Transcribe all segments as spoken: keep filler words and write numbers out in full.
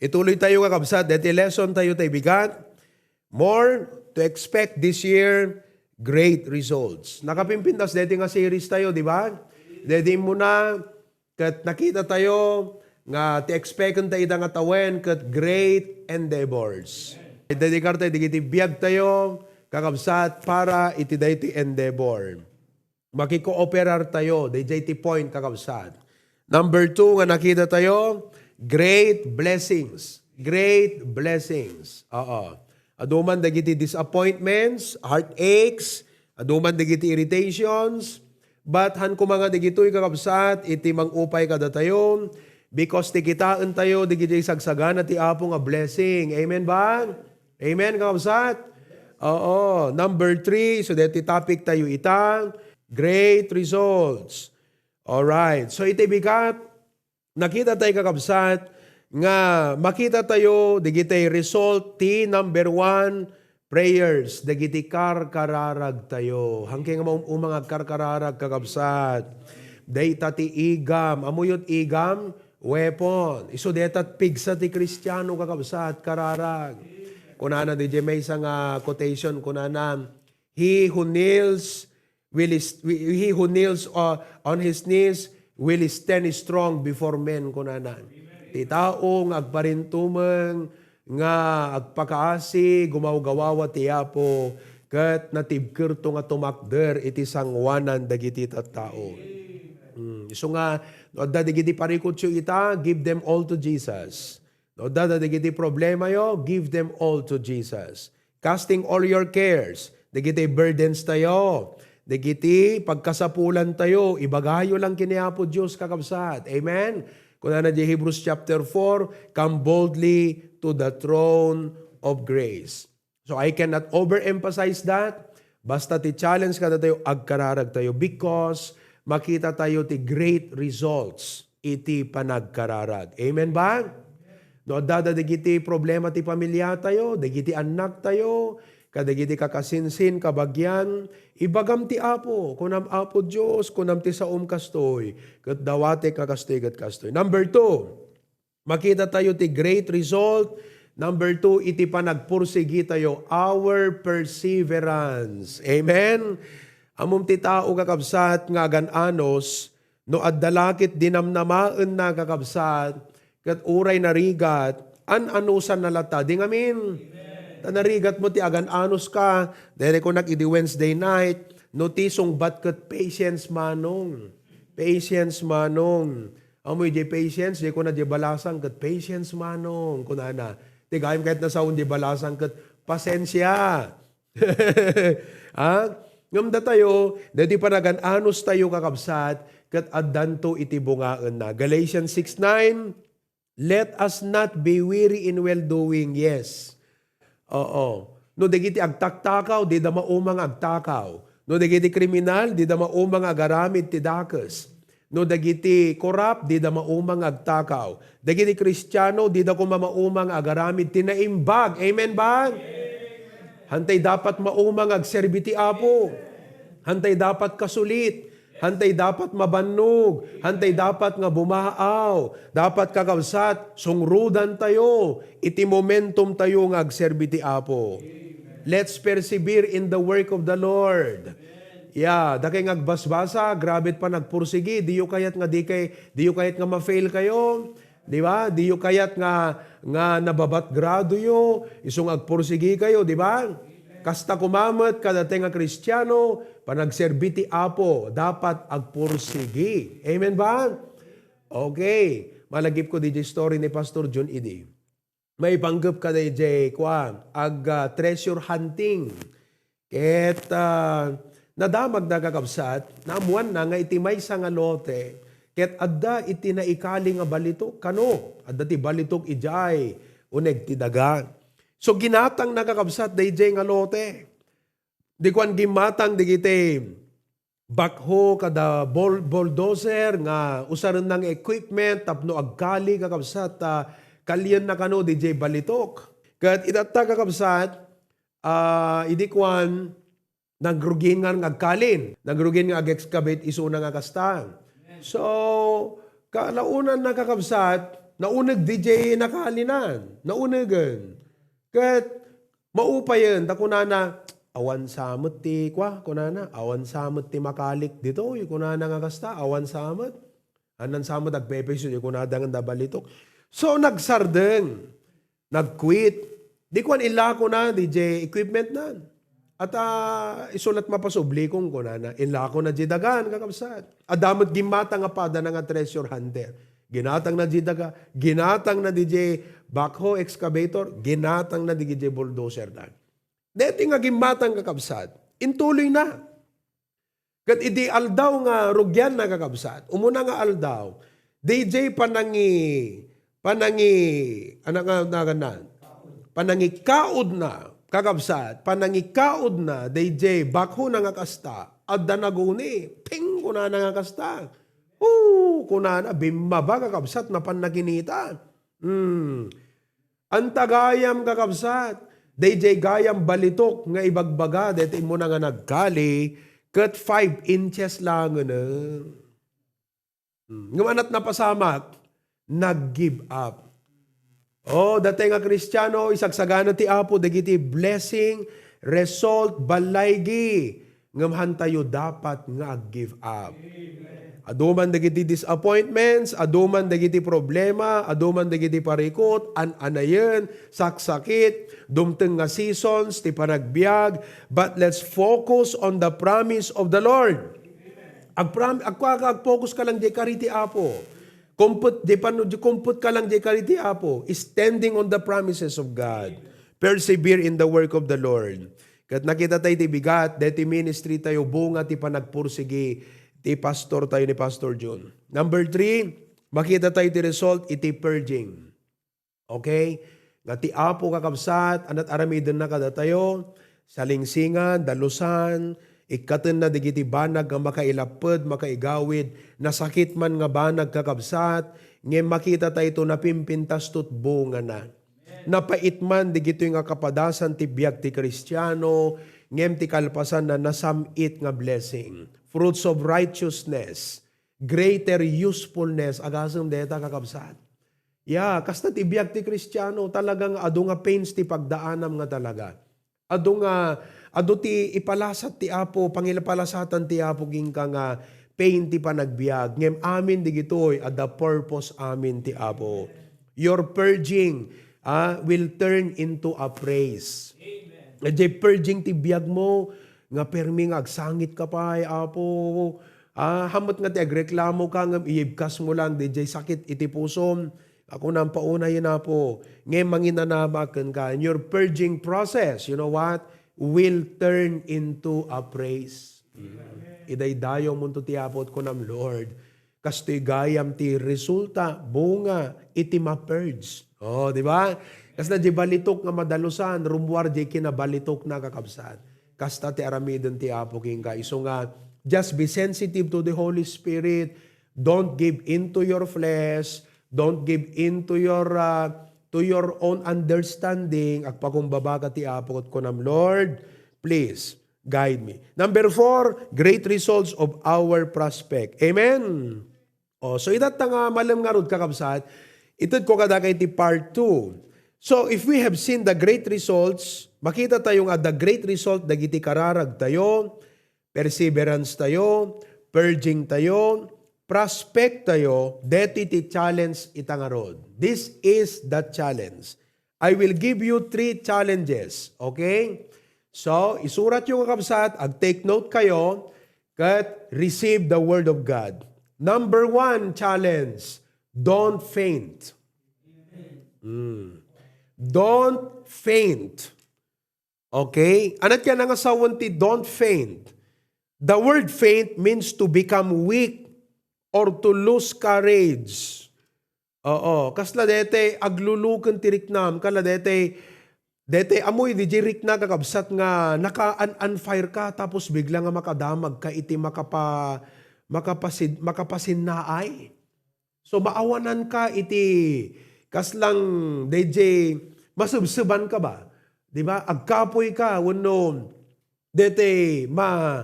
Ituloy tayo, kakabsat, deti lesson tayo, tay bigat. More to expect this year, great results. Nakapimpintas deti nga series tayo, di ba? Deti muna, ket nakita tayo nga ti expecten tayo ita nga tawen ket great endeavors. Dedikar tayo dagiti biag tayo, kakabsat, para iti daytoy endeavor. Makikooperar tayo, dayjay ti point, kakabsat. Number two nga nakita tayo, great blessings. Great blessings. Oo. Adu man dagiti disappointments, heartaches, adu man dagiti irritations, but han koma nga dagitoy, kakabsat, iti mangupay kadatayo, because ti kitaen tayo dagiti sagsagana ti Apo nga blessing. Amen ba? Amen, kakabsat? Oo. Number three, so deti topic tayo ita, great results. Alright. So, iti bigat, nakita tayo, kakabsat, nga makita tayo, dagiti result ti number one, prayers, dagiti karkararag tayo. Hangke nga maum-uma nga agkarkararag, kakabsat. Dayta ti igam. Amuyo ti igam? Weapon. Isu dayta pigsa ti Kristiano, kakabsat, kararag. Kunana, di maysa nga quotation, kunana, "He who kneels will is, he who kneels, uh, on his knees will stand strong before men," kunana. Ti tao nga agparintumeng nga agpakaasi, gumawgawawa ti Apo, ket natibkerto nga tumakder iti sangoanan dagiti tattao. Mm, isu nga, no adda dagiti parikutyo ita, give them all to Jesus. No adda dagiti problemayo, give them all to Jesus. Casting all your cares, dagiti burdens tayo, dagiti pagkasapulan tayo, ibagayo lang ken ni Apo Dios, kakabsat. Amen? Kunana di Hebrews chapter four, "Come boldly to the throne of grace." So, I cannot overemphasize that. Basta ti challenge kadatayo, agkararag tayo because makita tayo ti great results iti panagkararag. Amen ba? No adda dagiti problema ti pamilya tayo, dagiti annak tayo, kadagiti kakasinsin, kabagian, ibagam ti Apo, kunam, "Apo Dios, kunam ti saom kastoy, ket dawatek nga kastoy ket kastoy." Number two, makita tayo ti great result. Number two, iti panagpursigi tayo, our perseverance. Amen? Ammom ti tao, kakabsat, nga agan-anos, no adda la ket dinamnamaenna, kakabsat, ket uray narigat, an-anusanna latta. Di ngamin? Ta narigat mo ti agan-anoska. Daytoy kunak idi Wednesday night, no ti sungbat ket patience manong. Patience manong. Ammom idiay patience, di kuna diay balasang ket patience manong, kunana. Ti gayam ket nasaon diay balasang ket pasensia. Ha? Ngem datayo, daytoy panagan-anos tayo, kakabsat, ket addanto iti bungaenna. Galatians six nine, "Let us not be weary in well-doing." Yes. Oo. No dagiti agtaktakaw, dida mauma nga agtakaw. No dagiti kriminal, dida mauma nga agaramid ti dakes. No dagiti korap, dida mauma nga agtakaw. Dagiti Kristiano, dida koma mauma nga agaramid ti naimbag. Amen ba? Hantay dapat mauma nga agserbi ti Apo. Hantay dapat kasulit. Hantay dapat mabannog. Hantay dapat nga bumaaw. Dapat, kakabsat, sungrudan tayo iti momentum tayo nga agserbi ti Apo. Let's persevere in the work of the Lord. Ya, dakay nga agbasbasa, grabe ti panagpursigi, diyo kayat nga di kay, diyo kayat nga ma-fail kayo, di ba? Diyo kayat nga, nga nababat gradoyo, isu nga agpursigi kayo, di ba? Kasta koma met kadatayo nga Kristiano, panagserbi ti Apo, dapat agpursigi. Amen ba? Okay. Malagipko diay story ni Pastor Jun idi. Maipanggep kadaydiay, kuan, ag, ah, treasure hunting. Ket, ah, nadamagna, kakabsat, naammoanna nga iti maysa nga lote, ket adda iti naikali nga balitok. Kano, adda ti balitok idiay uneg ti daga. So, ginatangna, kakabsat, daydiay nga lote. Di kuan, gimmatang dagiti backhoe kada bul-, bulldozer nga usarenna nga equipment tapno agkali, kakabsat, ta kalienna kano diay balitok. Ket itatta, kakabsat, ah, idi kuan, nagrugin nga agkalin, nagrugin nga ag-excavate isuna nga kasta. So, kalaunanna, kakabsat, Nauneg D J nakalinan. Naunegen. Ket maupayen, ta kunana, "Awan sa met ti kua," kunana, "awan sa met ti makalik ditoy," kunana nga kasta, "awan sa met. Anan sa met agpepayso," kunada nga nabalitok. So, nagsardeng, nag-quit. Di kuan, "Illakona D J equipment nan. At, ah, isu la't mapasublikon," kunana. Illakona diay dagan, kakabsat. Adda met gimmatang a padana nga treasure hunter. Ginatangna diay daga, ginatangna D J backhoe, excavator, ginatangna D J bulldozer dan. Deti nga gimmatang, kakabsat, intuloyna. Ket idi aldaw nga rugianna, kakabsat, umuna nga aldaw, D J panangi-, panangi-, ano nga naganna? Panangikaudna, kakabsat, panangikaudna, D J backhoe na nga kasta, adda naguni, ting, kunana nga kasta. "Oh," kunana, bimmaba, kakabsat, napan nakinita. Hmm. Anta gayam, kakabsat, D J gayam balitok nga ibagbaga, deti immuna nga nagkali, ket five inches langen. Hmm. Ngem anat napasamak, nag-give up. Oh, dati nga Kristiano, isagsagana ti Apo dagiti blessing, result, ballaygi. Ngem hantayo dapat nga ag-give up. Adu man dagiti disappointments, adu man dagiti problema, adu man dagiti parikut, an-anayen, saksakit, dumteng nga seasons ti panagbiag, but let's focus on the promise of the Lord. Agpram-, agkuaka, ag-focus ka lang diay kari ti Apo. Kumpet, diay panu-, diay kumpet ka lang diay kari ti Apo. Standing on the promises of God. Persevere in the work of the Lord. Ket nakita tayo ti bigat, deti ministry tayo, bunga ti panagpursigi ti pastor tayo ni Pastor Jun. Number three, makita tayo ti result iti purging. Okay? Nga ti Apo, kakabsat, anat aramidenna kadatayo, salingsingan, dalusan, ikkatenna dagiti banag nga makailapped, makaigawid, nasakit man nga banag, kakabsat, ngem makita tayo ito napimpintas ito't bungana. Napait man dagitoy nga kapadasan ti biag ti Kristiano, ngem ti kalpasanna, nasam-it nga blessing. Fruits of righteousness, greater usefulness, agasem deta, kakabsat. Ya, kasta ti biag ti Kristiano, talagang adu nga pains ti pagdaanam nga talaga. Adu nga, adu ti ipalasat ti Apo, pangipalasatan ti Apo kenka nga pain ti panagbiag. Ngem amin digitoy, adda purpose amin ti Apo. Your purging, ah, will turn into a praise. Amen. Diay purging ti biag mo, nga permi nga agsangit ka pay, Apo. Ah, hammet nga ti agreklamo ka, ngem iyibkas mo lang, diay sakit iti pusom. Ako nang pauna yun, Apo. Ngem manginanamak kenka. And your purging process, you know what? Will turn into a praise. Mm. Idaydayaw mo to ti Apo, kunam, Lord, kastoy gayam ti resulta, bunga, iti ma-purge. Oh, di ba? Kasla di balitok nga madalusan, rummuar di kinabalitok na, kakabsat. Kasta ti aramiden ti Apo kenka. Isu nga, just be sensitive to the Holy Spirit. Don't give in to your flesh. Don't give in to your, uh, to your own understanding. Agpakumbaba ka ti Apo, ket kunam, Lord, please, guide me. Number four, great results of our prospect. Amen? Oh, so, itatta nga malem ngarud, kakabsat, ited ko kadaka iti part two. So, if we have seen the great results, makita tayo nga the great result dagiti kararag tayo, perseverance tayo, purging tayo, prospect tayo, deti ti challenge ita ngarud. This is the challenge. I will give you three challenges, okay? So, isurat yo, kakabsat, ag-take note kayo, ket receive the word of God. Number one challenge, don't faint. Mm. Don't faint. Okay? Anat kaya nga sawen ti don't faint? The word faint means to become weak or to lose courage. Oo, kasla dete, agluluken ti riknam, kasla dete, dete, amoy, di di rikna, kakabsat, nga naka-, on, on fire ka, tapos bigla nga makadamag ka iti makapa-, makapasid-, makapasinnaay. So, maawanan ka iti kaslang, D J, masebseban ka ba? Di ba? Agkapoy ka, wenno, dete, ma-,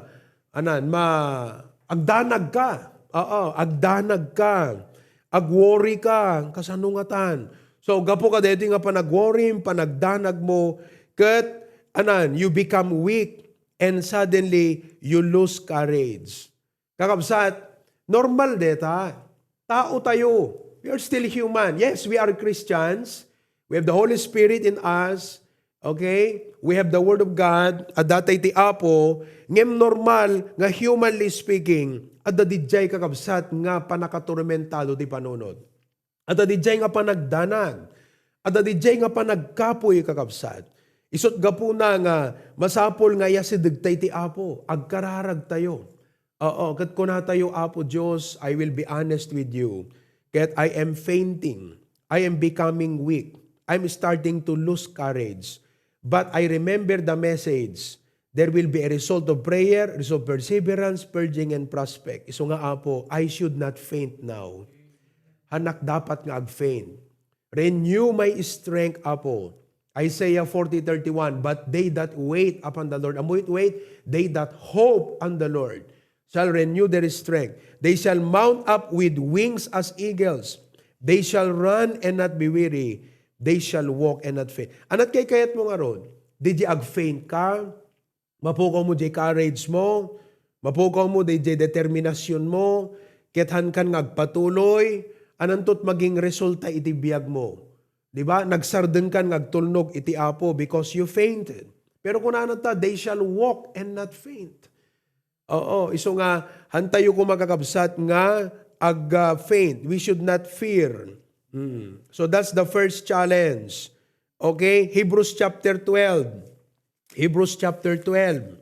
anan, ma-, agdanag ka. Oo, agdanag ka. Ag-worry ka, kasano ngatan? So, gapu kadaytoy nga panag-worry, panagdanag mo, ket, anan, you become weak, and suddenly, you lose courage. Kakabsat, normal deta. Tao tayo. We are still human. Yes, we are Christians. We have the Holy Spirit in us. Okay? We have the Word of God. Adda tay ti Apo. Ngem normal nga, humanly speaking, adda didiay, kakabsat, nga panakatormentado ti panunot. Adda didiay nga panagdanag. Adda didiay nga panagkapuy, kakabsat. Isut' gapuna nga masapul nga iyasideg tay ti Apo. Agkararag tayo. Oo, ket kuna tayo, "Apo Dios, I will be honest with you. Ket I am fainting. I am becoming weak. I'm starting to lose courage. But I remember the message. There will be a result of prayer, result of perseverance, purging, and prospect." Isu nga, Apo, I should not faint now. Hanak dapat nga ag-faint. "Renew my strength, Apo." Isaiah forty thirty-one, "But they that wait upon the Lord," ammom ti wait, "they that hope on the Lord shall renew their strength. They shall mount up with wings as eagles. They shall run and not be weary. They shall walk and not faint." Anat kay kayat mo ngarud? Didiay ag-faint ka? Mapukaw mo diay courage mo? Mapukaw mo diay, diay determinasyon mo? Ket hankan nga agpatuloy? Ananto ti maging resulta iti biag mo? Di ba? Nagsardengkan nga agtulnog iti Apo because you fainted. Pero kunana ta, "They shall walk and not faint." Oo, isu nga, hantayo koma, kakabsat, nga ag-, ah, faint. We should not fear. Mm. So that's the first challenge. Okay? Hebrews chapter twelve. Hebrews chapter twelve.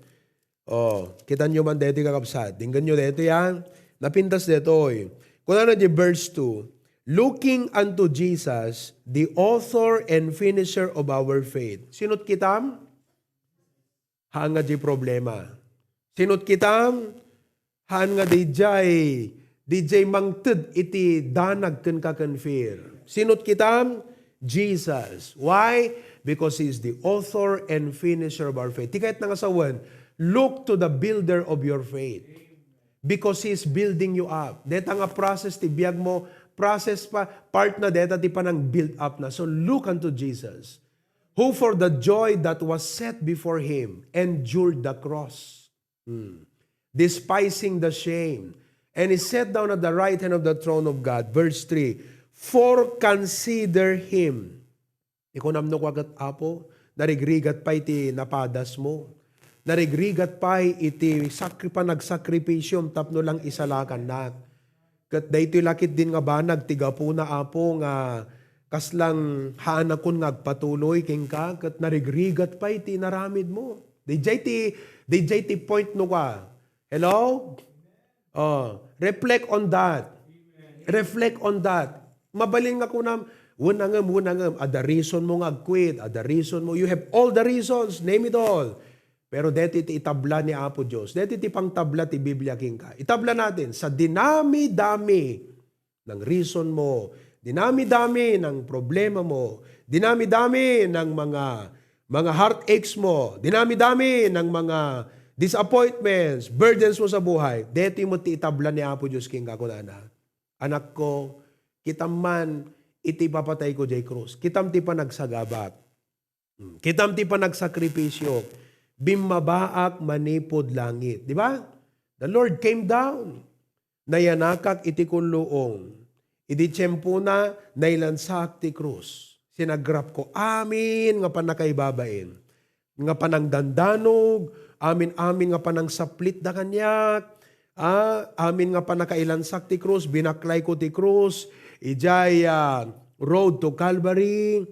Oh, kitanyo man daytoy, kakabsat. Denggenyo daytoy, ha? Napintas daytoy. Kunana di verse two, "Looking unto Jesus, the author and finisher of our faith." Sino't kitam? Haan nga di problema. Sino't kitam? Haan nga didiay, didiay mangted iti danag kenka ken fear. Sino't kitam? Jesus. Why? Because He is the author and finisher of our faith. Ti kayatna nga sawen, look to the builder of your faith. Because He is building you up. Deta nga process ti biag mo, process pa, part na deta ti panang-build up na. So look unto Jesus, who for the joy that was set before Him endured the cross, hmm, despising the shame, and is set down at the right hand of the throne of God. Verse three, "For consider Him." Ikunam no kua ket, "Apo, narigrigat pay ti napadas mo. Narigrigat pay iti sakri-, panagsakripisyo tapno lang isalakannak. Ket daytoy la ketdin nga banag ti gapuna, Apo, nga kaslang haanakon nga agpatuloy kenka, ket narigrigat pay ti inaramid mo." Didiay ti, didiay ti point no ka. Hello? Oh, reflect on that. Reflect on that. Mabalin nga kunam, "Wen ngem, wen ngem." Adda reason mo nga ag-quit, adda reason mo. You have all the reasons, name it all. Pero deti ti itabla ni Apo Dios. Deti ti pangtabla ti Biblia kenka. Itabla natin sa dinami-dami ng reason mo, dinami-dami ng problema mo, dinami-dami ng mga, mga heartaches mo, dinami-dami ng mga disappointments, burdens mo sa buhay. Deti mo ti itabla ni Apo Dios kenka, kunana, "Anakko, kitam man iti ipapatayko diay krus. Kitam ti panagsagabak. Hmm. Kitam ti panagsakripisyo. Bimmabaak manipud langit." Di ba? The Lord came down. "Nayanakak iti kulluong. Idi tiempona, nailansaak ti krus. Sinagrapko amin nga pannakaibabain, nga panangdandanog, amin-amin nga panangsaplit da kaniak, ah, amin nga pannakailansak ti krus, binaklayko ti krus, idiay, ah, road to Calvary."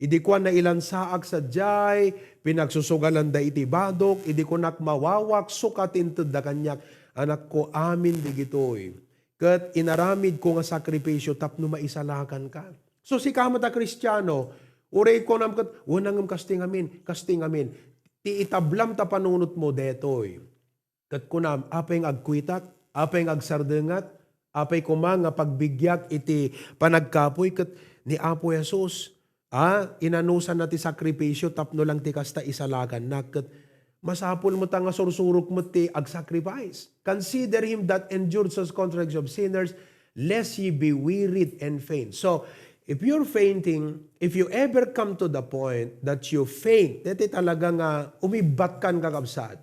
Idi kua, "Nailansaak sadiay, pinagsusugalanda iti badok, idi kunak, 'Mawawak,' sukat intedda kaniak." Anakko, amin digitoy ket inaramidko nga sakripisyo tapno maisalakanka. So, sika met a Kristiano, uray kunam ket, "Wen ngem, kastoy ngamin, kastoy ngamin." Ti itablam ta panunotmo detoy. Ket kunam, "Apay nga agkuitak? Apay nga agsardengak? Apay koma nga pagbigiak iti panagkapuy ket ni Apo Jesus, ah, inanusanna ti sakripisyo tapno lang ti kasta isalakannak?" Ket masapul met nga sursurok met ti agsacrifice. "Consider him that endured such contradiction of sinners lest ye be wearied and faint. So, if you're fainting, if you ever come to the point that you faint, deti talaga nga umibbatkan, kakabsat,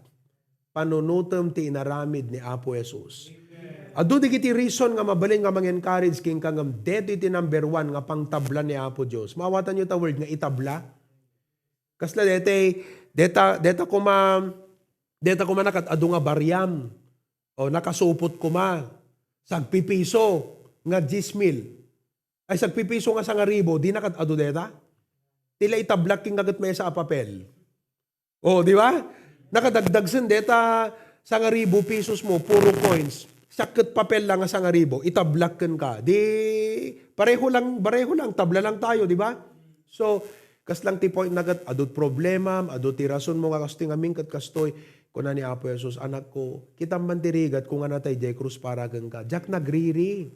panunotem ti inaramid ni Apo Jesus. Adu dagiti reason nga mabalin nga mang-encourage kenka ngem deti ti number one nga pangtabla ni Apo Dios. Maawatanyo ta word nga itabla? Kasla deti, deta, deta koma, deta koma nakat-adu nga bariam. O, nakasupot koma. Sagpipiso nga dies mil. Ay, sagpipiso nga sangaribu, di nakat-adu deta? Ti la itablak ken nga ket maysa a papel. O, di ba? Nakadagdag sen deta sangaribu pesos mo, puro coins. Siak ket papel lang nga sangaribu, itablak kenka. Di, pareho lang, pareho lang, tabla lang tayo, di ba? So, kas lang ti point na ket, adu ti problema, adu ti rason mo nga kastoy ngamin ket kastoy. Kuna ni Apo Jesus, "Anakko, kitam man ti rigat ko nga natay diay krus para kenka. Diak nagriri.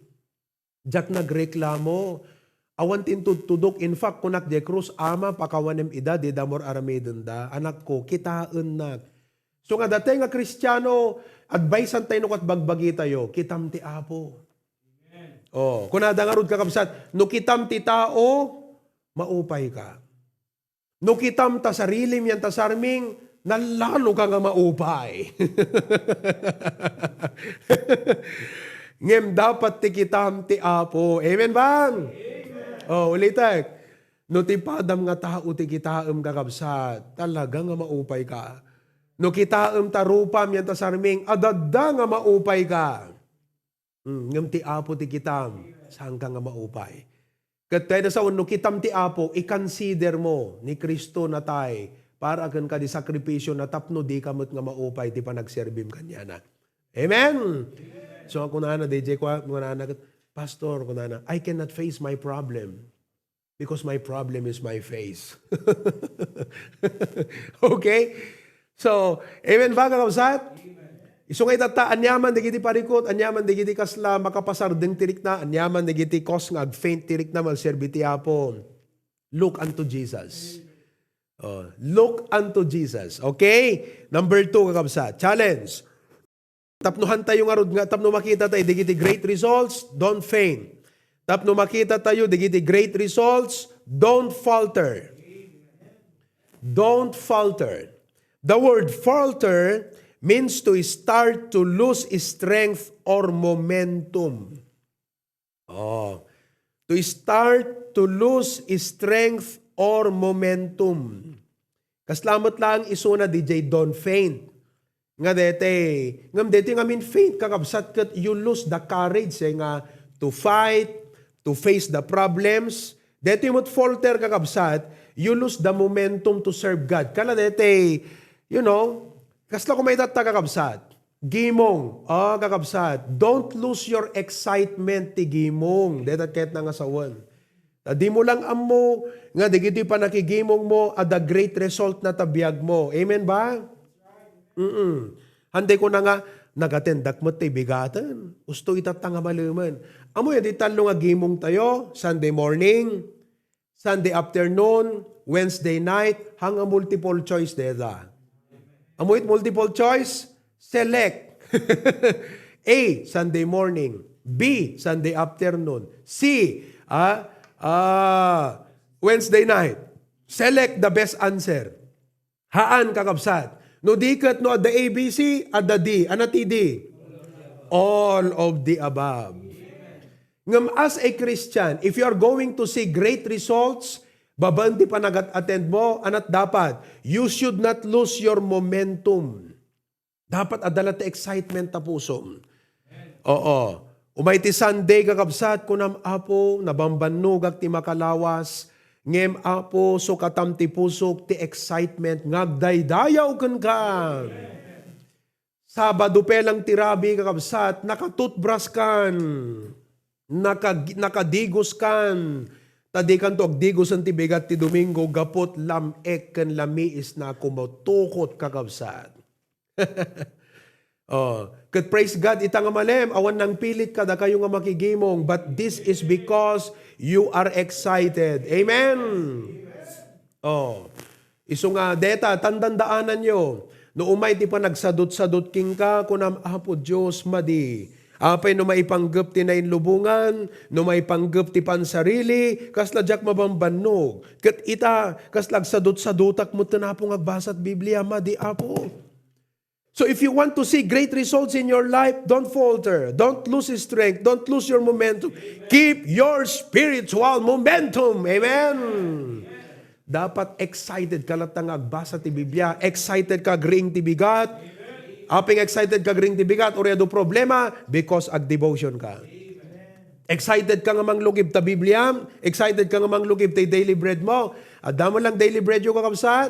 Diak nagreklamo. Awan ti intudtudok. In fact, kunak diay krus, Ama, pakawanem ida, dida ammo ar-aramidenda. Anakko, kitaennak." So nga, datay nga Kristiano, advisean tayo no kat bagbagi tayo, "Kitam ti Apo." Oh, kunada ngarud, kakabsat, "No kitam ti tao, maupay ka. No kitam ta sarilim yan ta sarming, nalalo ka nga maupay." Ngem dapat ti kitam ti Apo. Amen, bang? Oh, ulitek. No ti padam nga tao ti kitaem, kakabsat, talaga nga maupay ka. No kitaem ta rupam yan ta sarming, adda nga maupay ka. Hmm, ngem ti Apo ti kitam, saanka nga maupay. Ket kayat a sawen, no kitam ti Apo, i-consider mo ni Cristo natay para kenka, di sakripisio na tapno dika met nga maupay ti panagserbim kaniana. Amen? So, kunana, D J, kwa-, kunana ket, "Pastor," kunana, "I cannot face my problem because my problem is my face." Okay? So, amen ba, kakabsat? Isu nga itatta, aniaman dagiti parikut, aniaman dagiti kasla makapasardeng ti rikna, aniaman dagiti cause nga agfaint ti rikna, malserbi ti Apo. Look unto Jesus. Oh, look unto Jesus. Okay? Number two, kakabsat. Challenge. Tapno hantayo ngarud nga, tapno makita tayo dagiti great results, don't faint. Tapno makita tayo dagiti great results, don't falter. Don't falter. The word falter means to start to lose strength or momentum. Oh. To start to lose strength or momentum. Kasla met laeng isuna, D J, don't faint. Nga dete, ngem dete ngamin faint, kakabsat, ket you lose the courage, eh, nga to fight, to face the problems. Dete met falter, kakabsat, you lose the momentum to serve God. Kala dete, you know, kasla koma itatta, kakabsat. Gimong. Ah, kakabsat, don't lose your excitement ti gimong. Deta ket nga sawen. Ta dimo lang ammo nga dagiti panakigimong mo, adda great result na ta biag mo. Amen ba? Mm-mm. Hande ko na nga, nagatendak met ti bigaten. Usto itatta nga malemen. Amo yan, di tallo nga gimong tayo, Sunday morning, Sunday afternoon, Wednesday night, hanga multiple choice deta. Amo it multiple choice? Select. A, Sunday morning. B, Sunday afternoon. C, ah, ah, Wednesday night. Select the best answer. Haan, kakabsat. No di ket no adda A B C, adda D. Ania ti D? All of the above. Ngem as a Christian, if you are going to see great results, babaen ti panagat-attend mo, aniat dapat, you should not lose your momentum. Dapat adda la ti excitement ta pusom. Oo. Umay ti Sunday, kakabsat, kunam, "Apo, nabambannogak ti makalawas, ngem, Apo, sukatam ti pusok ti excitement nga agdaydayaw kenka." Sabado pay lang ti rabii, kakabsat, nakatutbras kan, naka-, nakadigos kan, ta dikanto agdigosen ti bigat ti Domingo, gapu ta lam-ek ken lamiis na a kumutukot, kakabsat. Oh, ket praise God, ita nga malem, awan nangpilit kadakayo nga makigimong, but this is because you are excited. Amen. Oh, isu nga deta, tandandaananyo, no umay ti panagsadutsadut kenka, kunam, "Apo Dios, madi. Apay no maipanggep ti nainlubongan, no maipanggep ti pansarili, kasla diak mabambannog. Ket ita, kasla agsadut-sadutak met ti napo nga agbasa ti Biblia, madi, Apo. So if you want to see great results in your life, don't falter. Don't lose strength. Don't lose your momentum. Keep your spiritual momentum. Amen. Dapat excited ka latta nga agbasa ti Biblia. Excited ka agriing ti bigat. Apay nga excited ka agriing ti bigat, uray adu problema, because ag-devotion ka. Excited ka nga manglugib ta Biblia? Excited ka nga manglugib ta daily bread mo? Adda man lang daily bread yo, kakabsat?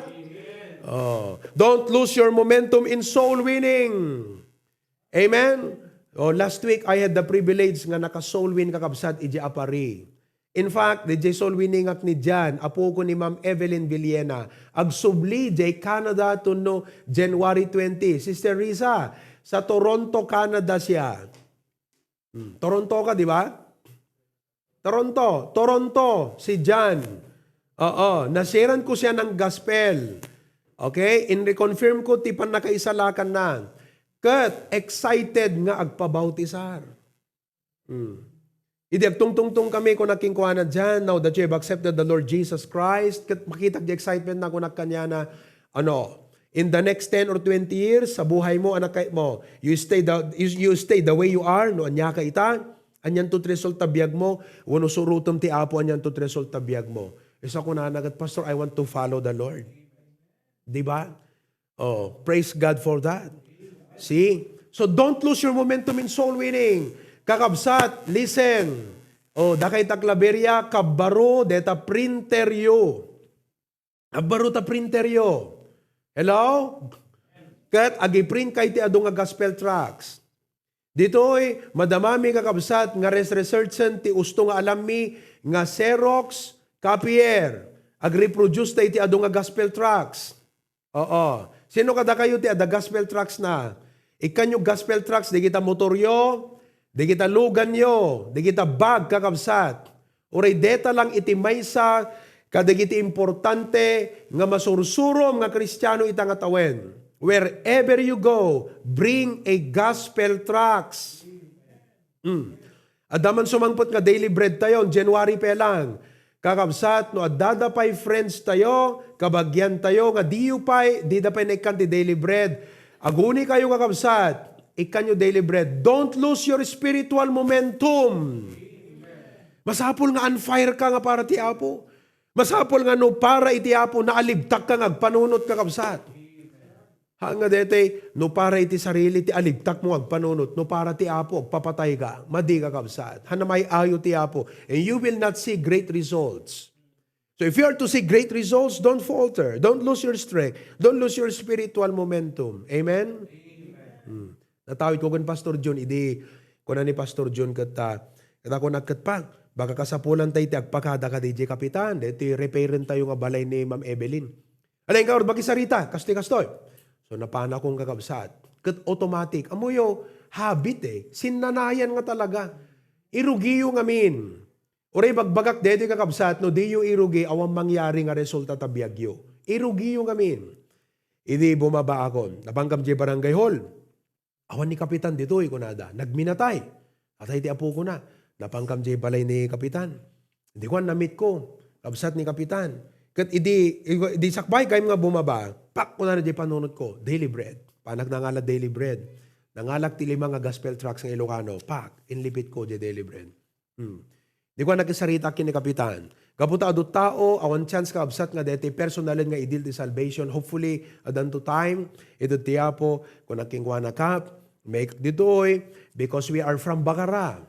Oh. Don't lose your momentum in soul winning. Amen? Oh, last week, I had the privilege nga naka-soul win, kakabsat, iti Apari. In fact, diay soul winning ak ni Jan, apoko ni Ma'am Evelyn Villena. Agsubli diay Canada tunno January twenty. Sister Risa, sa Toronto, Canada siya. Hmm, Toronto ka, di ba? Toronto, Toronto, si Jan. Oo, na-sharean ko siya ng gospel. Okay? In-reconfirm ko ti pannakaisalakanna. Ket excited nga agpabautisar. Hmm. Idi agtungtungtong kami, kunak kenkuana, "Jan, now that you have accepted the Lord Jesus Christ," ket makitak di excitement na, kunak kaniana, ano, "In the next ten or twenty years, sa buhay mo, anak kay mo, you stay the, you, you stay the way you are, no, ania ka ita, anian to ti result ta biag mo, wenno surotem ti Apo, anian to ti result ta biag mo." Isu kunana ket, "Pastor, I want to follow the Lord." Di ba? Oh, praise God for that. See? So don't lose your momentum in soul winning. Kakabsat, listen. Oh, dakay ta Claveria, kabbaro deta printer yo. Kabbaro ta printer yo. Hello? Ket agiprint kay ti adu nga gospel tracts. Ditoy, madamami, kakabsat, nga res-researchen ti usto nga alammi nga Xerox copier. Agreproduce ta iti adu nga gospel tracts. Oo. Sino kadakayo ti adda gospel tracts na? Ikkanyo gospel tracts, digita motoryo, digita luganyo, digita bag, kakabsat. Uray deta lang iti maysa kadagiti importante nga masursurom nga Kristiano ita nga tawen. Wherever you go, bring a gospel tracts. Mm. Adda man sumangpet nga daily bread tayo, January pa lang. Kakabsat, no addada pay friends tayo, kabagian tayo, nga diyo pay, dida pay naikkan ti daily bread. Aguni kayo, kakabsat, ikkanyo daily bread. Don't lose your spiritual momentum. Masapul nga on fire ka nga para ti Apo. Masapul nga no para iti Apo, naalibtak ka nga agpanunot, kakabsat. Ha, nga dete, no para iti sarili ti alibtak mo agpanunot, no para ti Apo, agpapatay ka, madi, kakabsat. Hanam ay ayo ti Apo, and you will not see great results. So if you are to see great results, don't falter. Don't lose your strength. Don't lose your spiritual momentum. Amen? Hmm. Natawid ko ken Pastor John, idi kuna ni Pastor John ket, ah, ket ako nagketpang. Baka kasapulan tay ti agpakada kadi diay kapitan, daytoy repairen tayo nga balay ni Ma'am Evelyn. Alay ka, or makisarita, kastoy, kastoy. So, napanakon, kakabsat. Ket automatic. Amoyo, habit eh. Sinnanayan nga talaga. Irugiyo ngamin. Uray bagbagak daytoy, kakabsat, no diyo irugi, awan mangyari nga resulta ta biagyo. Irugiyo ngamin. Idi bumaba akon, napankam diay barangay hall. Awan ni Kapitan ditoy, kunada. Nagminatay. Atay ti apokona. Napankam diay balay ni Kapitan. Idi kuan, na-meet ko. Kabsat ni Kapitan. Ket idi, idi sakbay kayem nga bumaba, pak, kunana diay panunot ko, "Daily bread." Panak nangala daily bread. Nangalak ti lima nga gospel tracts nga Ilocano. Pak, inlipit ko diay daily bread. Hmm. Di ko nakisarita ken ni Kapitan. Gapu ta adu tao, awan chance, kabsat, nga daytoy personalen nga idil ti salvation. Hopefully, adanto time, ited ti Apo, kunak kenkuana, "Kap, make ditoy, because we are from Bacara."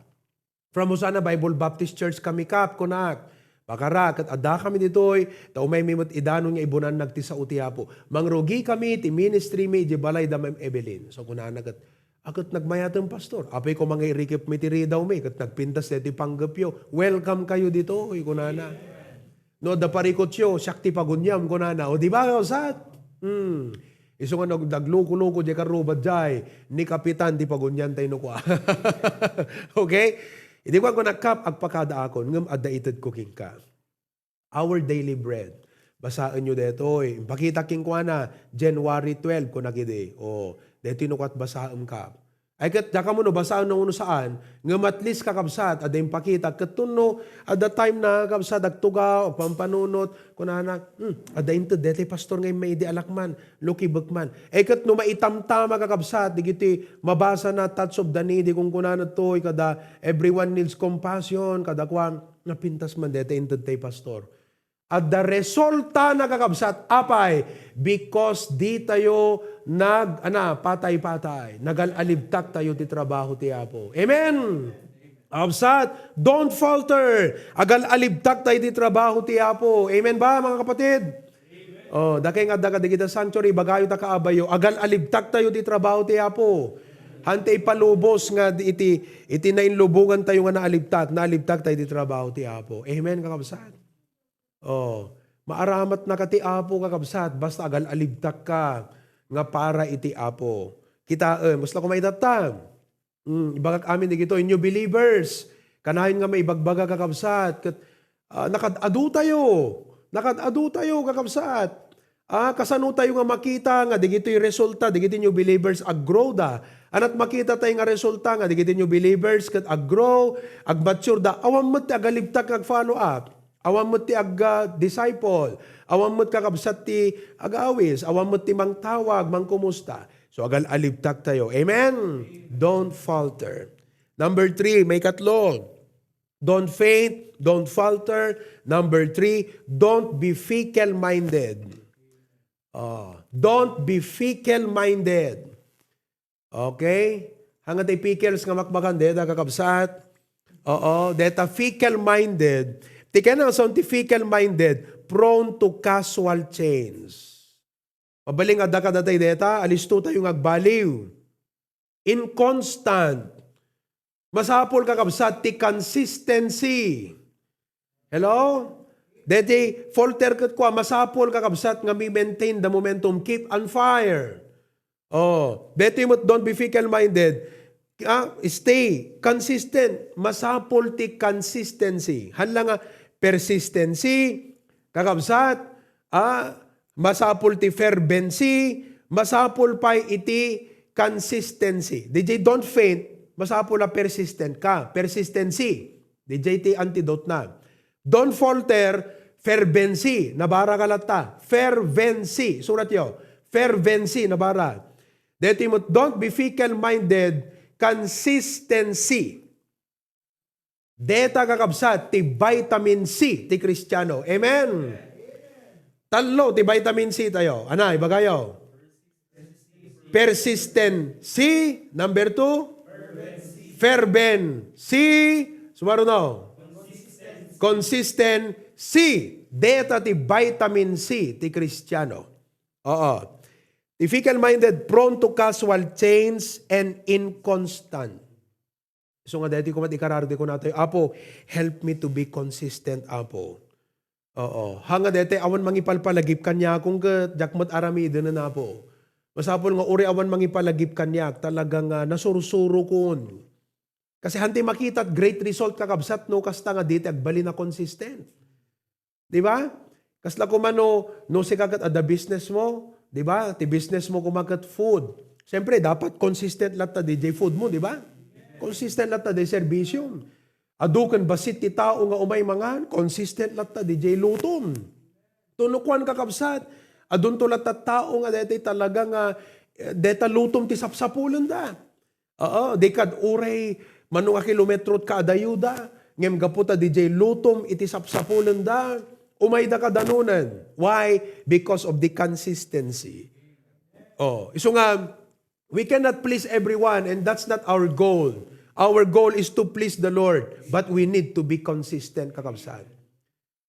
"From Hosanna Bible Baptist Church kami, Kap," kunak. "Bacara, ket adda kami ditoy, ta umaymi met idanon nga ibunannag ti sao ti Apo. Mangrugi kami ti ministry mi idiay balay da Ma'am Evelyn." So, kunana ket, "A, ket nagmayatem, Pastor. Apay ko mangiirikep mi ti ridaw mi, ket nagpintas daytoy panggepyo. Welcome kayo ditoy," kunana. "No adda parikutyo, siak ti paguniam," kunana. O, di ba, kabsat? Hmm. Isu nga nag-, nagluko-luko diay karrubad diay, ni Kapitan ti pagunian tayo no kua. Okay? Idi kuan ko, "Nakap, agpakada akon, ngem adda ited ko kenka." Our daily bread. Basaenyo daytoy. Impakita kenkuana, January twelve, kunak idi. O, daytoy no kuat basaem, Kap. Ay ket, diak ammo no basaen no saan, ngem at least, kakabsat, adda impakita. Ket no, at that time na, kabsat, agtugaw, agpampanunot, kunana, "Hmm, adda inted daytoy pastor nga immaidi a lakman, lukibek man." Ay ket no maitamtama, kakabsat, digiti mabasa na, touch of the needy, kunkunana toy, kada everyone needs compassion, kada kuan, napintas man daytoy inted tay pastor. Adda resulta na, kakabsat, apay, because ditayo nag-, ana, patay-patay. Nagal-alibtak tayo ti trabaho ti Apo. Amen! Kakabsat, don't falter. Agal-alibtak tayo ti trabaho ti Apo. Amen ba, mga kapatid? Oh, dakay nga adda kadigita sanctuary, ibagayo ta kaabayo, agal-alibtak tayo ti trabaho ti Apo. Hante ipalubos nga di-, iti, iti nainlubongan tayo nga naalibtak, naalibtak tayo ti trabaho ti Apo. Amen, kakabsat? Oh, maaramatnaka ti Apo, kakabsat, basta agal-alibtakka nga para iti Apo. Kitaem, kasla koma itatta. Hmm, ibagak amin digito, new believers. Kanayon nga maibagbaga, kakabsat, ket, ah, nakad-adu tayo. Nakad-adu tayo, kakabsat. Ah, kasano tayo nga makita nga digitoy resulta, digiti new believers aggrow da? Anat makita tayo nga resulta nga digiti new believers ket aggrow, agmature da? Awan met ti agalibtak nga agfollow up. Awan met ti ag-, ah, disciple. Awan met, kakabsat, ti agawis. Awan met ti mangtawag, mangkumusta. So, agal-alibtak tayo. Amen? Don't falter. Number three, maikatlo. Don't faint, don't falter. Number three, don't be fickle-minded. Ah, don't be fickle-minded. Okay? Hanga ti pickles nga makmakan, deta, kakabsat. Oo, deta fickle-minded. Ti kayatna nga saon ti fickle-minded, prone to casual change. Mabalin nga adda kadatay deta, alisto tayo nga agbaliw. Inconstant. Masapul, kakabsat, ti consistency. Hello? Deti falter ket kua, masapul, kakabsat, nga mi-maintain the momentum. Keep on fire. Oh, deti met, don't be fickle-minded. Ah, stay consistent. Masapul ti consistency. Hala nga persistency, kakabsat, ah, masapul ti fervency, masapul pay iti consistency. D J, don't faint, masapul a persistent ka. Persistency. D J ti antidote na. Don't falter, fervency. Nabara ka latta. Fervency. Suratyo. Fervency, nabara. Deti met, don't be fickle-minded, consistency. Deta, kakabsat, ti vitamin C ti Kristiano. Amen. Tallo ti vitamin C tayo. Ana, ibagayo. Persistency. Number two, fervency. Sumaro no? Consistency. Deta ti vitamin C ti Kristiano. Oo. Ti fickle-minded, prone to casual change and inconstant. So nga daytoy koma ti kararag ti kunatayo, "Apo, help me to be consistent, Apo." Oo. Hanga daytoy awan mangipalpalagip kaniakon ket diak met aramiden, Apo. Masapul nga uray awan mangipalagip kaniak, talaga nga nasursurokon. Kasi hantay makita great result, kakabsat, no kasta nga dita agbalin a consistent. Di ba? Kasla koma no, no sika ket adda business mo, di ba? Ti business mo koma ket food. Siyempre, dapat consistent latta di jay food mo, di ba? Consistent latta di serbisyo. Adu ken bassit ti tao nga umay mangan, consistent latta di jay lutom. Tuno kuan, kakabsat, adunto latta tao nga daytoy talaga nga, eh, deta lutom ti sapsapulenda. Oo, di kad uray mano nga kilometro ka adayuda, ngem gapu ta di jay lutom iti sapsapulenda, umayda kadanunan. Why? Because of the consistency. Oh, isu nga, we cannot please everyone, and that's not our goal. Our goal is to please the Lord, but we need to be consistent, kakabsat.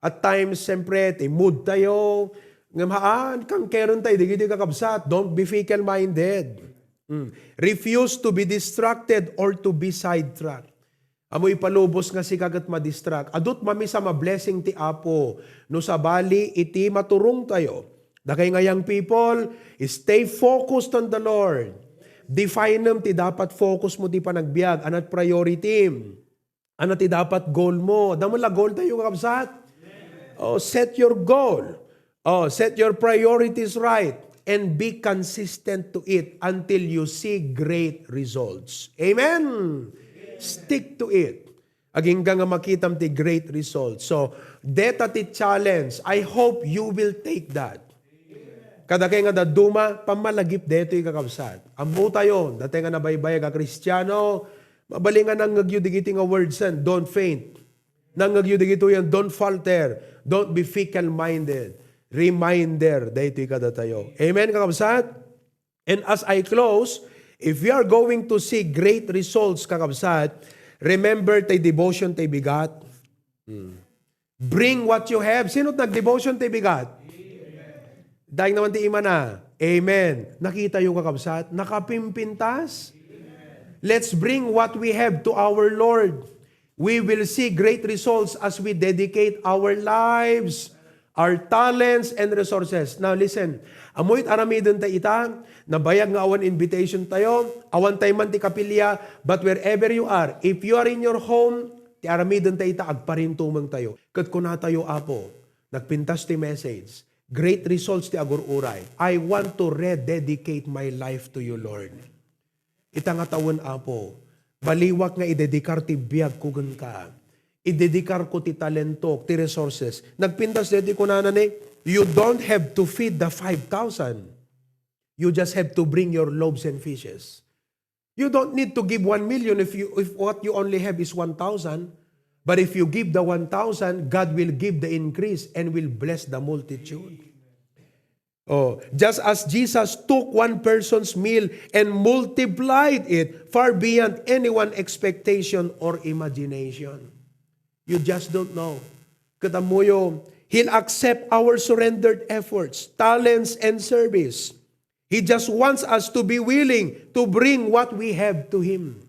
At times, siyempre, ti mood tayo. Ngem haan, kangkeren tayo, digiti kakabsat. Don't be fickle-minded. Mm. Refuse to be distracted or to be sidetracked. Ammo ipalubos nga sika ket madistract. Adut mamisa a blessing ti Apo no sabali iti maturong tayo. Dakay nga young people, stay focused on the Lord. Definem ti dapat focus mo ti panagbiag, anat priority. Ano ti dapat goal mo? Adda met la goal tayo, kakabsat. Oh, set your goal. Oh, set your priorities right. and be consistent to it until you see great results. Amen? Stick to it. Agingga nga makitam ti great results. So, deta ti challenge. I hope you will take that. Kadakay nga dadduma, pammalagip detoy, kakabsat. Ammo tayo, dati nga nabaybayag a Kristiano, mabalingan nangngegyo digiti nga words, and don't faint. Nangngegyo digitoy, and don't falter. Don't be fickle-minded. Reminder, daytoy kadatayo. Amen, kakabsat? And as I close, if we are going to see great results, kakabsat, remember tay devotion tay bigat. Hmm. Bring what you have. Sino't nagdevotion tay bigat? Dahil naman ti imana. Amen. Nakita yo, kakabsat? Nakapimpintas? Let's bring what we have to our Lord. We will see great results as we dedicate our lives, our talents, and resources. Now listen, amoy aramiden ta ita, nabayag nga awan invitation tayo, awan tayo man ti kapilya, but wherever you are, if you are in your home, ti aramiden ta ita, agparintumeng tayo. Ket kuna tayo, Apo, nagpintas ti message, great results ti agur-uray. I want to rededicate my life to you, Lord. Ita nga tawen, Apo, baliwak nga idedikar ti biagko kenka. Idedikarko ti talentok, ti resources. Nagpintas daytoy kunana ni, you don't have to feed the five thousand. You just have to bring your loaves and fishes. You don't need to give one million if you, if what you only have is one thousand. But if you give the one thousand, God will give the increase and will bless the multitude. Oh, just as Jesus took one person's meal and multiplied it far beyond anyone's expectation or imagination. You just don't know. Ket ammoyo, He'll accept our surrendered efforts, talents, and service. He just wants us to be willing to bring what we have to Him.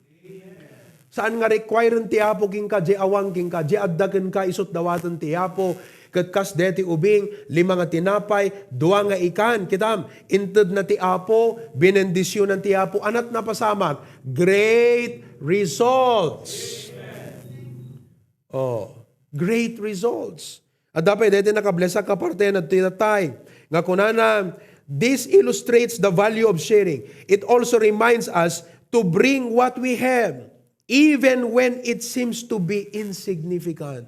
Saan nga requiren ti Apo kenka, di awan kenka, di adda kenka, isut dawaten ti Apo, ket kas deti ubing, lima nga tinapay, dua nga ikan, kitam, intedna ti Apo, binendisionan ti Apo, anat napasamak, great results. Oh, great results. Adda pay deti nakablesa ka parte na ti tatay, nga kunana, this illustrates the value of sharing. It also reminds us to bring what we have, even when it seems to be insignificant.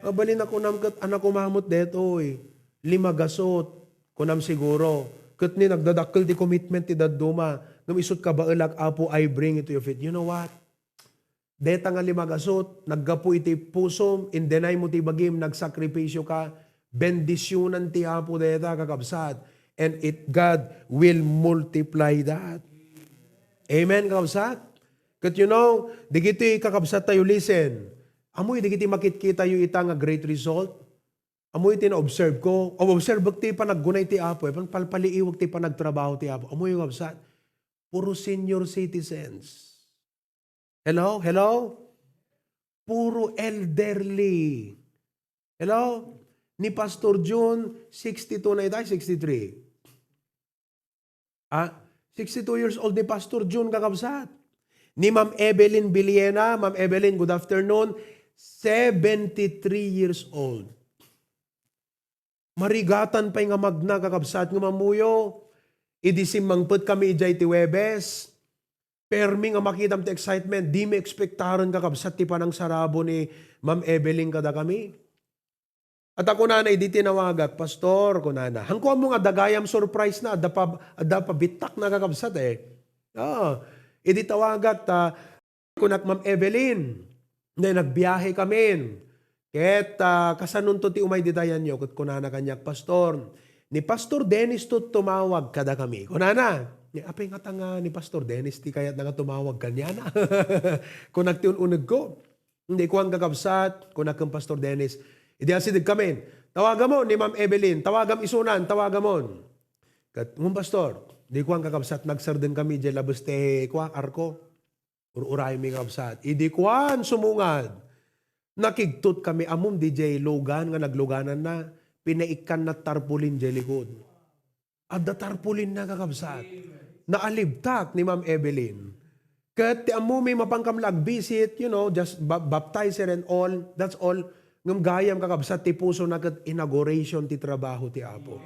Mabalin a kunam ket, anak, umamot detoy. Lima gasot. Kunam siguro. Ket ni nagdadakkel ti commitment ti dadduma. Ngem isut kabaelak, Apo, I bring it to your feet. You know what? Deta nga lima gasot, naggapu iti pusom, in-deny mo ti bagim, nagsakripisio ka, bendisionan ti Apo deta, kakabsat, and it, God will multiply that. Amen, kakabsat? Ket you know, digiti kakabsat tayo, listen, amoy digiti makitkitayo ita nga great result? Amoy ti na-observe ko, o observe ti panaggunay ti Apo, eh, pan-, palpaliiwag ti panagtrabaho ti Apo. Amoy, kakabsat, puro senior citizens. Hello? Hello? Puro elderly. Hello? Ni Pastor Jun, sixty-two na ita, sixty-three. Ah, sixty-two years old ni Pastor Jun, kakabsat. Ni Ma'am Evelyn Villena, Ma'am Evelyn, good afternoon. Seventy-three years old. Marigatan pay nga magna, kakabsat, nga mamuyo. Idi simmangpet kami idiay ti Huwebes, permi nga makitam ti excitement. Di mi ekspektaren, kakabsat, ti panangsarabo ni Ma'am Evelyn kadakami. At ako, nana, idi tinawagak, "Pastor," kunana, "hanko ammo nga dagayam surprise na, adda pa, adda pa bittak na, kakabsat, eh." Oo. Idi tawagak, ta, kunak, "Ma'am Evelyn, ne, nagbiahe kamin. Ket, ah, kasanonto ti umay ditayanyo?" Ket kunana kaniak, "Pastor, ni Pastor Dennis to tumawag kadakami." Kunana, "Ni apay ngata nga ni Pastor Dennis ti kayatna nga tumawag kaniana?" Kunak ti un-unegko. Idi kuan, kakabsat, kunak ken Pastor Dennis, idi asideg kamin, "Tawagamon ni Ma'am Evelyn, tawagam isunan, tawagamon." Ket, "Ngem, Pastor," idi kuan, kakabsat, nagsardeng kami idiay labes ti kua, arko. Ur-uraymi, kakabsat. Idi kuan, sumungad. Nakigtot kami, ammom, didiay lugan nga naglugananna, pinaikkanna tarpaulin diay likod. Adda tarpaulin na, kakabsat. Naalibtak ni Ma'am Evelyn. Ket ti ammomi, mapankam la agbisit, you know, just ba-, baptize her and all, that's all. Ngem gayam, kakabsat, ti pusona ket inauguration ti trabaho ti Apo.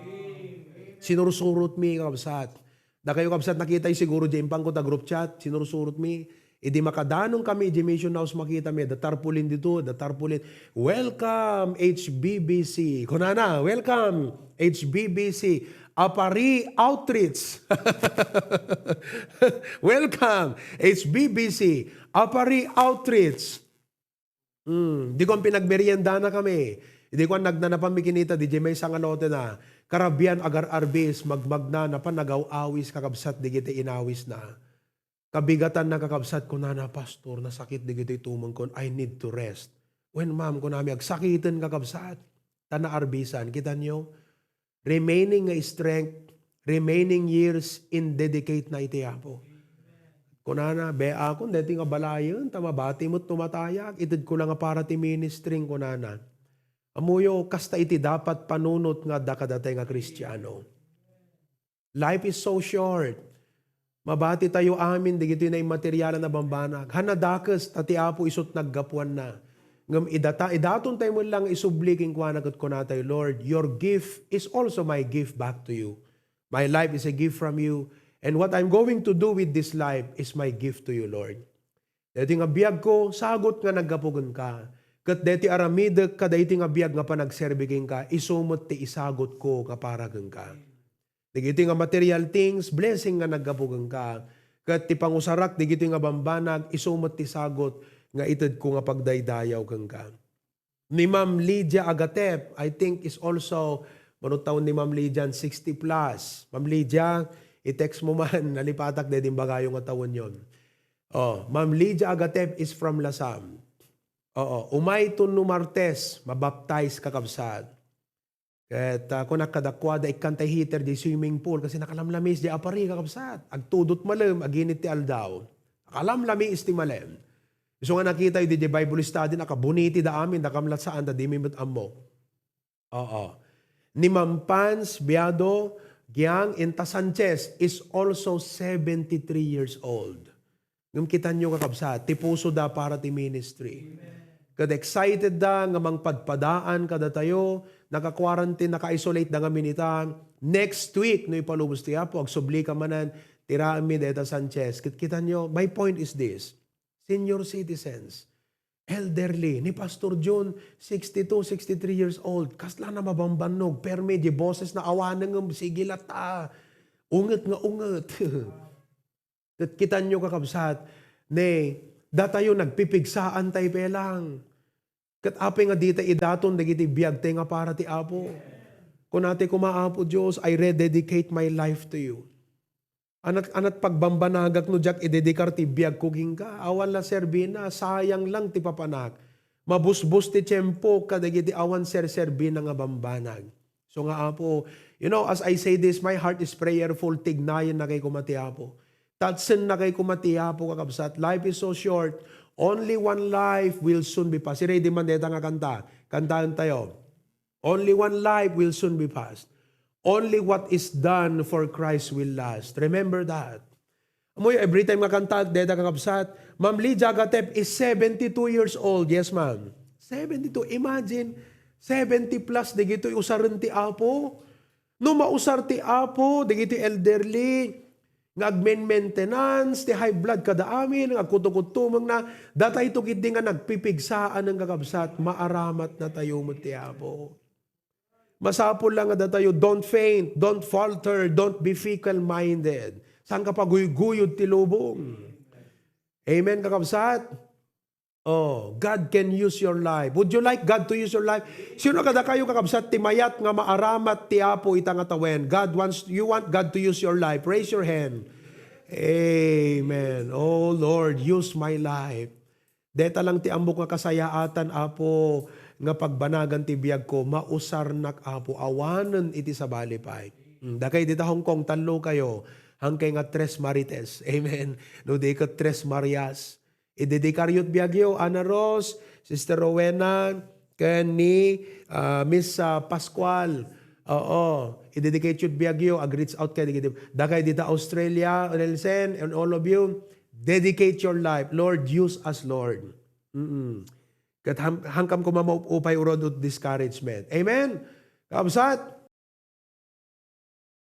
Sinursurot mi, kakabsat. Dakayo, kabsat, nakita siguro di impangko ta group chat, sinursurot mi. Idi makadanon kami, di mission house makita mi, da tarpaulin dito, da tarpaulin. "Welcome, H B B C." Kunana, "Welcome, H B B C. Apari Outreach." "Welcome, H B B C. Apari Outreach." Hmm, di kon pinagmeriendana kami. Di kon nagnanapan mi kinita, di jay may sangalote na. Karabian, agar-arbis, magmagna, napan nagaw-awis, kakabsat, di kita inawis na. Kabigatan na, kakabsat, kunana, "Pastor, nasakit di kita itumeng kon. I need to rest." "When, ma'am?" kunami, "Agsakiten, kakabsat. Ta naarbisan." Kita nyo? Remaining nga strength, remaining years in dedicate na iti Apo. Kunana, "Be, akon deti nga balayen, ta mabati met no matayak, itedko la nga para ti ministry," kunana. Ammoyo, kasta iti dapat panunot nga adda kadatay nga Kristiano. Life is so short. Mabati tayo amin, digitoy na immaterialan a bambanag. Haan a dakes, ta ti Apo isut naggapuanna. Ngem idata, idaton tayo met lang isubli kenkuana ket kunatayo, "Lord, your gift is also my gift back to you. My life is a gift from you, and what I'm going to do with this life is my gift to you, Lord." Daytoy nga biagko, sagot nga naggapu kenka. Ket daytoy aramidek kadaytoy nga biag nga panagserbi kenka, isu met ti isagutko nga para kenka. Dagitoy nga material things, blessing nga naggapu kenka. Ket ti pangusarak dagitoy nga bambanag, isu met ti sagot nga itedko nga pagdaydayaw kenka. Ni Ma'am Lydia Agatep, I think is also, mano taon ni Ma'am Lydia, sixty plus. Ma'am Lydia, i-text mo man, nalipatak daydi imbagayo nga tawenyon. Oh, Ma'am Lydia Agatep is from Lasam. Oo, umayto no Martes, mabaptize, kakabsat. Ket, ah, kunak kadakuada, "Ikkantay heater di swimming pool kasi nakalamlamis di apari, kakabsat. Agtudot malem, aginit ti aldaw. Nakalamlamis ti malem." Isu nga nakita iti Bible study, nakabuniti da amin, nakamlat saan, ta di mi met ammo. Oo. Ni Ma'am Pans Biado Giang Inta Sanchez is also seventy-three years old. Ngem kitanyo, kakabsat, ti puso da para ti ministry. Ket excited da nga mangpadpadaan kadatayo, naka-quarantine, naka-isolate da ngamin ita. Next week, no ipalubos ti Apo, agsubli ka manen, tiraem mi dayta Sanchez. Kit-, kitanyo, my point is this, senior citizens, elderly, ni Pastor John, sixty-two, sixty-three years old, kasla na mabambannog, permi, di boses na awanen, ngem sige latta, unget nga unget. Ket kitanyo, kakabsat, ne, datayo nagpipigsaan tay pelang. Ket apay nga dita idaton dagiti biagtay nga para ti Apo? Kunatay koma, "Apo Dios, I rededicate my life to you. Anat, anat pagbambanagak no diak idedikar ti biagko kenka. Awan la serbina, sayang lang ti papanak. Mabusbos ti tiempo kadagiti awan serserbina nga bambanag." So nga, Apo, you know, as I say this, my heart is prayerful, tignayenna kay koma ti Apo. Tatsennakay koma ti Apo, kakabsat. Life is so short. Only one life will soon be passed. Ready man deta nga kanta. Kantaen tayo. Only one life will soon be passed. Only what is done for Christ will last. Remember that. Amoy, every time nga kanta, deta, kakabsat, Ma'am Lydia Gatep is seventy-two years old. Yes, ma'am. Seventy-two. Imagine, seventy plus, dagitoy usaren ti Apo. No mausar ti Apo, dagitoy elderly, nga agmen-maintenance, ti high blood kada amin, nga agkutukuttumeng na, datayto ketdi nga nagpipigsaan nga, kakabsat, maaramat na tayo met ti Apo. Masapul lang nga datayo, don't faint, don't falter, don't be fickle-minded. Saan ka paguyguyod ti lubong? Amen, kakabsat? Oh, God can use your life. Would you like God to use your life? Sino kadakayo, kakabsat, ti mayat nga maaramat ti Apo ita nga tawen? God wants, you want God to use your life? Raise your hand. Amen. Oh Lord, use my life. Deta lang ti ammok nga kasayaatan, Apo, nga pagbanagan ti biagko, mausarnak, Apo, awanen iti sabali pay. Mm, dakay dita Hong Kong, tallo kayo, hangkay nga Tres Marites. Amen. No di ket Tres Marias. Idedikar yo't biagyo, Ana Ros, Sister Rowena, ken ni, ah, Miss, ah, Pascual. Oo, idedicate yo't biagyo, ag-reach out kayo dagiti, dakay dita Australia, Nelson, and all of you, dedicate your life. Lord, use us, Lord. Mm-mm. Ket ham-, hankam koma maupay urod ut discouragement. Amen? Kabsat,